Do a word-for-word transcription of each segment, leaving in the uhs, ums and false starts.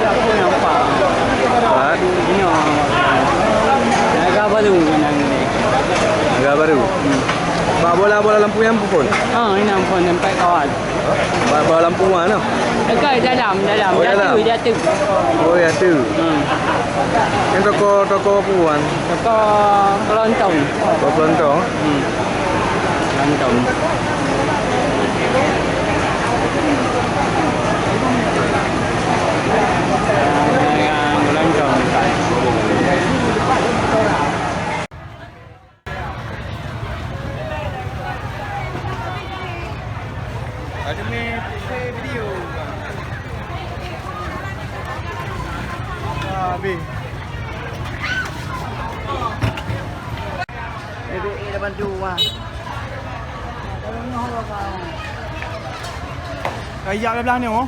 Apa? Empat. Ini, oh. Naga baru menang ni. Naga baru. Hmm. Bak bola-bola lampu hitam pun? Ha, ini pun empat kawan. Bak bola lampu mana? Dekat dalam, dalam. Oh, dalam. Jatuh, jatuh. Oh, jatuh. Hmm. Yang toko, toko puan. Toko kelontong. Toko kelontong? Hmm. Kelontong. Ada main video. Ah, habis. Bebek eh lapan tu ah. Kayak belah ni oh.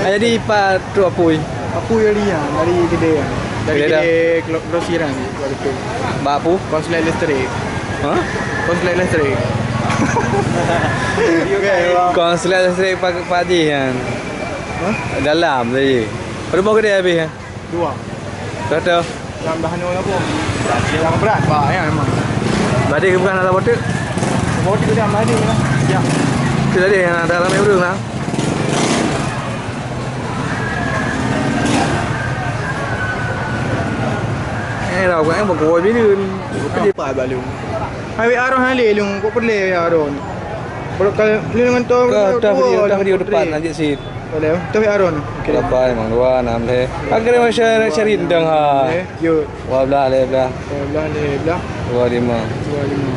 Jadi pat trok apui. Apui dari nyan, dari kedai nyan. Dari kedai dah. Kedai gro-, grosir nyan, waktu tu. Bak apu? Konslet listrik. Hah? Konslet listrik. Okey, wah. Konslet listrik Pak, Pak Haji nyan. Hah? Dalam tadi. Berapa kedai habis, ya? Dua. Dah tu. Yang dah nol apa? Yang berat, bah, ya, memang. Berarti bukan dalam botik? Botik tu dah, mari lah. Ya. Tu tadi yang ada ramai urang lah. Eh, dah, bukan, eh, bukan kau bini ni. Apa balu? Hai, wei arah hale lung, kok peureulèe wei arah. Baru kali ni dengan tu, Ka, dah video, dah video depan, lanjut sit. Boleh, tu wei arah. Okey. Berapa memang dua, enam leh. Akhirnya masyarakat cari rendang, ha. Eh, yo. Dua belah, leh belah. Dua belah, leh belah. Dua lima. Dua lima.